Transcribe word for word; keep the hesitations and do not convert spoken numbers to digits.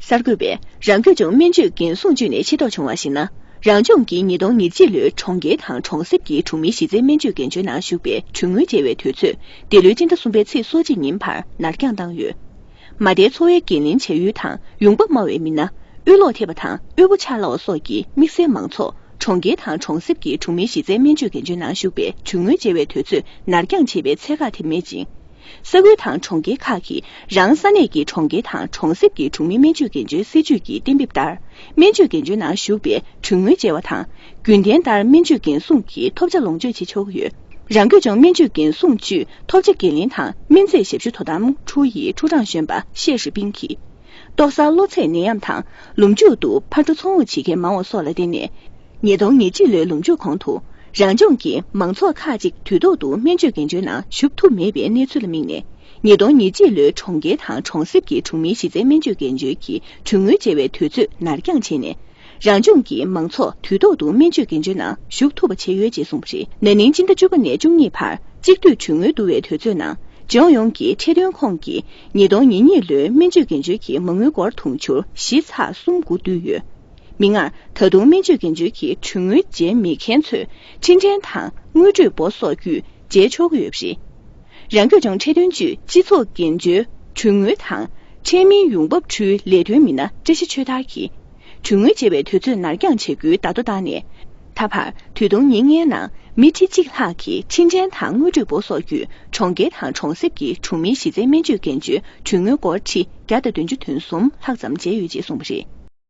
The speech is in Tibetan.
གསར་འགོད་པས་རང་སྐྱོང་ལྗོངས་སྨན་བཅོས་འགན་སྲུང་ཅུས་ནས་ཤེས་རྟོགས་བྱུང་བར་གཞིགས་ན། རང་ལྗོངས་ཀྱི་ཉིས་སྟོང་ཉེར་གཅིག་ལོའི་གྲོང་ཁྱེར་དང་གྲོང་གསེབ་ཀྱི་གྲོང་མིའི་གཞི་རྩའི་སྨན་བཅོས་འགན་བཅོལ་ནང་ཞུགས་པའི་གྲོན་དངུལ་འཇལ་བའི་དུས་ཚོད་འདི་ལོའི་སྤྱི་ཟླ་གསུམ་པའི་ཚེས་སོ་གཅིག་ཉིན་བར་ནར་འགྱངས་བཏང་ཡོད། མ་མཐའི་འཚོ་བའི་འགན་ལེན་བྱ་ཡུལ་དང་ཡོང་འབབ་དམའ་བའི་མི་སྣ། དབུལ་ལོག་ཐེབས་པ་དང་དབུལ་པོ་ཆགས་སླ་བ་སོགས་ཀྱི་དམིགས་བསལ་མང་ཚོགས་གྲོང་ཁྱེར་དང་གྲོང་གསེབ་ཀྱི་གྲོང་མིའི་གཞི་རྩའི་སྨན་བཅོས་འགན་བཅོལ་ནང་ཞུགས་པའི་གྲོན་དངུལ་འཇལ་བའི་དུས་ཚོད་ནར་འགྱངས་བྱེད་པའི་ཚད་བཀག་དེ་མེད་ཅིང་། ས་ཁུལ་དང་གྲོང་ཁྱེར་ཁག་གིས་རང་ས་གནས་ཀྱི་གྲོང་ཁྱེར་དང་གྲོང་གསེབ་ཀྱི་གྲོང་མིའི་སྨན་བཅོས་འགན་བཅོལ་སྲིད་ཇུས་ཀྱི་གཏན་འབེབས་ལྟར། སྨན་བཅོས་འགན་བཅོལ་ནང་ཞུགས་པའི་གྲོན་དངུལ་འཇལ་བ་དང་། རྒྱུན་ལྡན་ལྟར་སྨན་བཅོས་འགན་སྲུང་གི་ཐོབ་ཆ་ལོངས་སྤྱོད་བྱེད་ཆོག་གི་ཡོད། རང་སྐྱོང་ལྗོངས་སྨན་བཅོས་འགན་སྲུང་ཅུས་ཐོབ་ཆ་འགན་ལེན་དང་སྨན་རྫས་ཞབས་ཞུ་དོ་དམ་ཁྲུའུ་ཡི་ཁྲུའུ་ཀྲང་གཞོན་པ་ཤེས་ཧྲི་པིན་གྱིས། ཏོག་གསར་གློ་ཚད་ནད་ཡམས་དང་ལུམ་མཆོད་དུ་ཕར་འགྲོ་ཚུར་འོང་བྱེད་མཁན་མང་བ་སོགས་ལ་བརྟེན་ནས། ཉིས་སྟོང་ཉེར་གཅིག་ལོའི་ལུམ་མཆོད་གོང་དུ། རང་ལྗོངས་ཀྱི་མང་ཚོགས་ཁག་ཅིག་དུས་ཐོག་ཏུ་སྨན་བཅོས་འགན་བཅོལ་ནང་ཞུགས་ཐུབ་མེད་པའི་གནས་ཚུལ་ལ་དམིགས་ནས། ཉིས་སྟོང་ཉེར་གཅིག་ལོའི་གྲོང་ཁྱེར་དང་གྲོང་གསེབ་ཀྱི་གྲོང་མིའི་གཞི་རྩའི་སྨན་བཅོས་འགན་བཅོལ་གྱི་གྲོན་དངུལ་འཇལ་བའི་དུས་ཚོད་ནར་འགྱངས་བྱས་ནས། རང་ལྗོངས་ཀྱི་མང་ཚོགས་དུས་ཐོག་ཏུ་སྨན་བཅོས་འགན་བཅོལ་ནང་ཞུགས་ཐུབ་པ་བྱས་ཡོད་ཅེས་གསུངས་པ་རེད། ན་ནིང་སྤྱི་ཟླ་བཅུ་པ་ནས་བཅུ་གཉིས་བར་གཅིག་སྡུད་གྲོན་དངུལ་བསྡུ་བའི་དུས་ཚོད་ནང་། ལྗོངས་ཡོངས་ཀྱི་ཁྲལ་དོན་ཁོངས་ཀྱི་ཉིས་སྟོང་ཉེར་གཉིས་ལོའི་སྨན་བཅོས་འགན་བཅོལ་གྱི་མ་དངུལ་སྒོར་དུང་ཕྱུར་བཞི་ཚེག་གསུམ་དགུ་བསྡུས་ཡོད། མིག་སྔར། ད་དུང་སྨན་བཅོས་འགན་བཅོལ་གྱི་གྲོན་དངུལ་འཇལ་མེད་མཁན་ཚོས་འཕྲིན་ཕྲན་དང་དངུལ་སྤྲོད་འབོར་སོགས་བརྒྱུད་འཇལ་ཆོག་གི་ཡོད་པ་རེད། རང་སྐྱོང་ལྗོངས་ཁྲལ་དོན་ཅུས་སྤྱི་ཚོགས་འགན་བཅོལ་གྲོན་དངུལ་དང་ཁྲལ་མིན་ཡོང་འབབ་ཁྲུའི་ལས་དོན་མི་སྣ་བཀྲ་ཤིས་ཆོས་དར་གྱིས། གྲོན་དངུལ་འཇལ་བའི་དུས་ཚོད་ནར་འགྱངས་བྱེད་རྒྱུའི་བརྡ་ཐོ་བཏང་ནས། ད་བར་དུས་ཐུང་ཉིན་ལྔའི་ནང་མི་ཁྲི་གཅིག་ལྷག་གིས་འཕྲིན་ཕྲན་དང་དངུལ་སྤྲོད་འབོར་སོགས་བརྒྱུད་གྲོང་ཁྱེར་དང་གྲོང་གསེབ་ཀྱི་གྲོང་མིའི་གཞི་རྩའི་སྨན་བཅོས་འགན་བཅོལ་གྲོན་དངུལ་སྒོར་ཁྲི་བརྒྱ་དང་བདུན་ཅུ་དོན་གསུམ་ལྷག་ཙམ་འཇལ་ཡོད་ཅེས་གསུངས་པ་རེད།